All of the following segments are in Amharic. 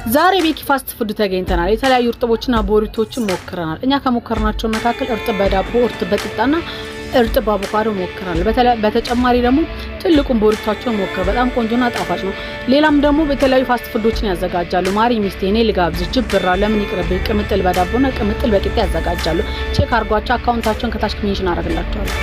ዛሬ ቤኪ Fast Food ተገኝተናል። የተለያዩ እርጥቦችና ቦሪቶችን ሞክረናል። እኛ ከሞከርናቸው መካከል እርጥብ በዳቦ፣ እርጥብ በቂጣና እርጥብ በአቮካዶ ሞክረናል። በተጨማሪ ደግሞ ትልቁን ቦሪቷቸውን ሞክረ በጣም ቆንጆና ጣፋጭ ነው። ሌላም ደግሞ የተለያዩ fast food ኦችን ያዘጋጃሉ። ማሪ ሚስቴ፣ እኔ ልጋብዝ፣ ጅብራ፣ ለምን ይቅርብኝ፣ ቅምጥል በዳቦና ቅምጥል በቂጣ ያዘጋጃሉ። Check አድርጓቸው። Account ኣቸውን ከታች mention አደርግላቸዋለሁ።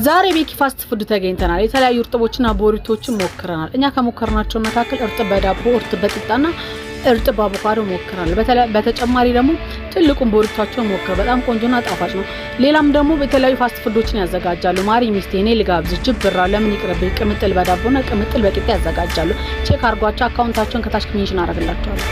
ዛሬ ቤኪ Fast Food ተገኝተናል። የተለያዩ እርጥቦችና ቦሪቶችን ሞክረናል። እኛ ከሞከርናቸው መካከል እርጥብ በዳቦ፣ እርጥብ በቂጣና እርጥብ በአቮካዶ ሞክረናል። በተጨማሪ ደግሞ ትልቁን ቦሪቷቸውን ሞክረ በጣም ቆንጆና ጣፋጭ ነው። ሌላም ደግሞ የተለያዩ fast food ኦችን ያዘጋጃሉ። ማሪ ሚስቴ፣ እኔ ልጋብዝ፣ ጅብራ፣ ለምን ይቅርብኝ፣ ቅምጥል በዳቦና ቅምጥል በቂጣ ያዘጋጃሉ። Check አድርጓቸው። Account ኣቸውን ከታች mention አደርግላቸዋለሁ።